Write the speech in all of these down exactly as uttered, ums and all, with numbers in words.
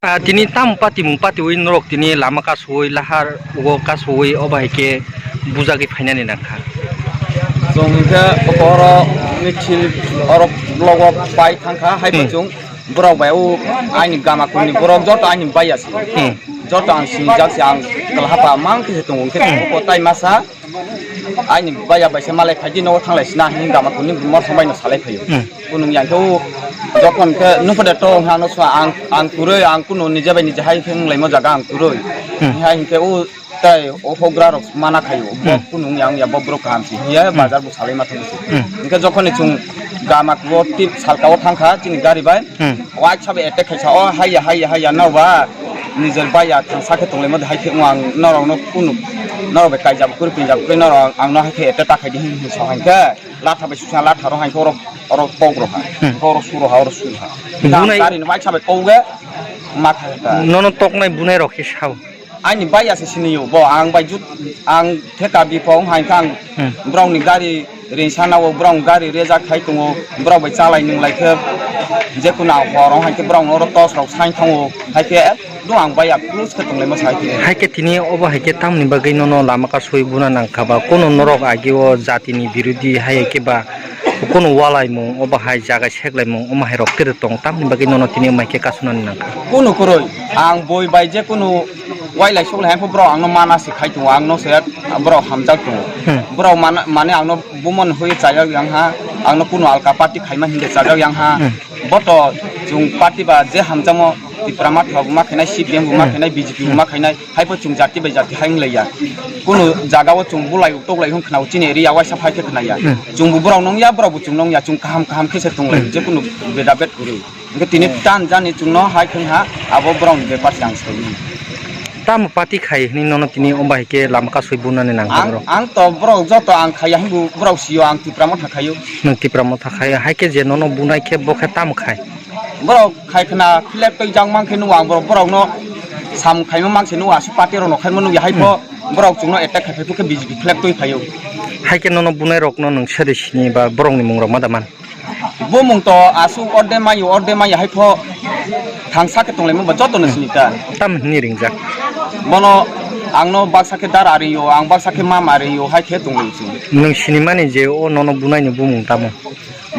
Ah, tini tam pati mung pati ui norok tini lama kasui lahar ugo kasui obo hai khe bujagwi phainani nangkha. Chwng hwnkhe oro misil oro blogo pai thangkha, hai Hmm. bo chwng borok bai o aini gama kuni borok joto aini bai asi. Hmm. Joto ang sinijak se ang kwlahapa mang khe se tongo, hwnkhe Hmm. bo tai masa. Aini baya bai se malai phaidi nogo thanglai sina hinwi gama kuni mor sombai no salai phaio. Hmm. Kunung yang khe o jokhon khe nung poda to hano sa ang, ang kurui ang kunu nije bai nije hai khe wnglaimo jaga ang kurui. Hmm. Hai hinkhe o tai o hogra rok mana khaio. Bo Hmm. kunung yang ya bo borok kaham si hiya Hmm. bazar bo salai ma thangsi. Hmm. Hinkhe jokhon ni chwng gama kuo tip salka o thangkha chini gari bai. Hmm. Waisa bai attack khaisa o haiya haiya haiya no ba. Nijer baya thangsa khe tonglaimo hai khe ang norok no kunu norok bai kaijak kuri pinjak kuri norok ang no hai khe attack ta khaidi hin hin sa hai khe latha bai susa latha rok hai khe oro oro pok rok ha Hmm. oro suro ha oro suro ha. Bunai Gari ni waisa bai kok ge ma kha ta. Nono toknai bunai rok khe sao. Ani baya se sini yo bo ang bai jut ang theka bipong hai khe ang Hmm. borok ni gari Ring sana o borok gari rejak hai tongo, borok bai chalai nung lai khe, je kunu ang hor o hai khe borok no oro tos rok sai thango, hai khe ekdom ang bai ya close khe tong lai ma sai khe. Hai khe tini obo hai khe tamni bagwi nono lama kasui buna nang kha ba, kunu norok agi o jati ni birodhi hai khe ba, kunu walaimung obo hai jaga seklaimung omo hai rok tere tong tamni bagwi nono tini omo hai khe kasunani nang kha. Kunu kwrwi ang boi bai je kunu wailai suklai hai khe borok ang no mana se khai tongo, ang no se borok hamjak tongo, Hmm. borok mana mane ang no Bumon hui chajak yang ha, ang no kunu alka party khaima hinke chajak yang ha. Hmm. Boto chwng party ba je hamjakmo Tipra Motha bo ma khainai, C P M bo ma Hmm. khainai, B J P bo Hmm. ma khainai, hai pho chwng jati bai jati hai wng lai ya. Kunu jaga o chwng bulai tok lai hwn khna o chini area waisa phai khe khna ya. Hmm. Chwng bo borok nung ya, borok bo chwng nung ya, chwng kaham kaham khe se tong lai Hmm. je kunu beda bet kwrwi. Hingke tini tan jani chwngno hai thung ha, abo borokni bepar se ang sai mano. Tamo party khai hwnwi nono tini omo hai khe lama kasui bunani nang kha Ang, borok? Ang to borok joto ang khaiya hwnbu borok sio ang Tipra Motha khaio. Nwng Tipra Motha khai, hai khe je nono bunai khe bo khe tamo khai? Borok khai khna flag twi jak man khe nugo ang borok, borokno samung khaima man se nugo aswk party rokno khaima nugya hai pho Hmm. borok chwngno attack khai phai khe B J P flag twi phaio. Hai khe nono bunai rokno nwng sede sini ba borokni mung rok ma da man? Bumung to aswk orde mayo, orde mayo hai pho thangsa khe tonglaima ba joto no sini ta. Tam hwnwi ringjak. Bono ang no baksa khe dara rio, ang baksa khe mama rio hai khe tonglai chwng. Nwng sinimani je o nono bunai ni bumung tamo?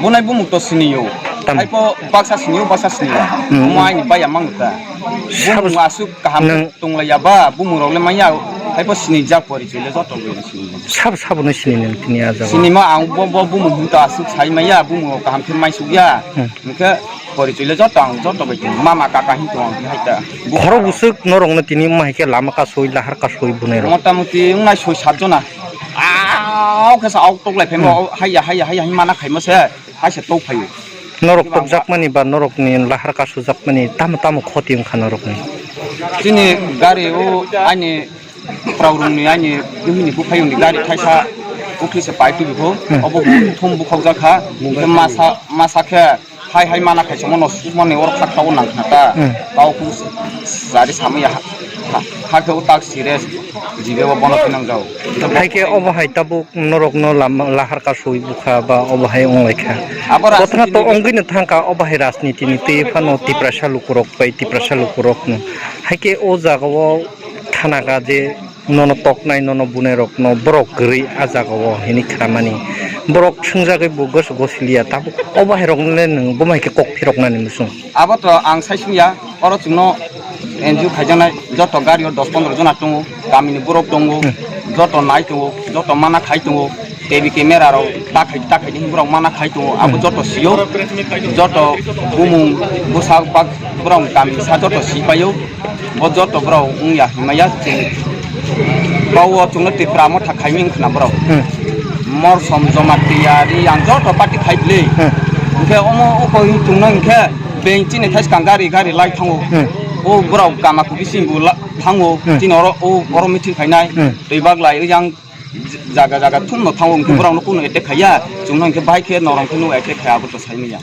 Bunai bumung to sini yo. Tam. Hai pho baksa sini yo, baksa sini ya. Hmm. Omo aini baya mang ta. Sabo Bumung aswk kaham nwng tong lai ya ba, bumung rok le manya, hai pho sini jak pori chule joto le sini. Sabo sabo no sini nwng tini a jaga? Sini ma ang bo, bo bumung hwn ta aswk sai maya, bumung rok kaham khe mai suk ya. Hmm. Hwnkhe pori chule joto ang joto bai tong, mama kaka hin tong ang hai ta. Khorok bwswk norok no tini ma hai khe lama kasui lahar kasui bunai rok? Mota moti wngnai soi sat jona. Au khe sa au tok lai phai mo, Hmm. hai ya, hai ya, hai ya, hai mana khai mo se, hai se tok phai. Norok tokjakmani ba norokni lahar kasujakmani tamo tamo khoti wngkha norokni? Chini gari o ani Praurungni ani bihini buphayungni gari thaisa ukli se pai tubikho, Hmm. obo thum bukhokjak kha, hwnkhe masa, masa khe hai hai mana khaisamo no sukmani oro khakha o nang khna ta, Hmm. tao khu sari samaya ha, ha, ha khe o tak serious. Jibe bo bono thinangjao. Hai khe obo hai tabuk norokno lama, lahar kasui bukha ba obo hai wng lai kha. Abo Kothna to rajniti ni wngwi no thang kha, obo hai rajniti ni twi phano Tiprasa lukurok bai Tiprasa lukurokno. Hai khe o jaga o thana kha je nono toknai, nono bunai rokno borok kwrwi a jaga o hinwi khamani. Borok swngjagwi bo goso gosiliya tabuk obo hai rokno le nwng bo hai khe kok phiroknani muchung. Abo to ang sai sung ya. Oro chwngno N G O khaijaknai joto gari o dos pondro jona tongo, kamini borok tongo, Hmm. joto nai tongo, joto mana khai tongo, tebi camera rok takhai takhai ni borok mana khai tongo, abo Hmm. joto sio, joto bumung bwsa bak borok kami sa joto sipaio, bo joto borok wngya himaya chwng. Bo o chwngno Tipra Motha khaiming khna borok. Hmm. Morsom Jamatia Reang joto party khai bwle. Hmm. Hwnkhe omo o koi chwngno hwnkhe beng chini thai swkang gari gari lai thango. Hmm. O borok Kamakubi sing bo la-, thango, Hmm. Tini oro, o, oro meeting khainai, Hmm. Twi baglai, o yang jaga jaga thumno thango, hwnkhe Hmm. borokno kuno attack khaiya, chwngno hwnkhe bai khe norok khe no attack khaiya, abo to saimanya.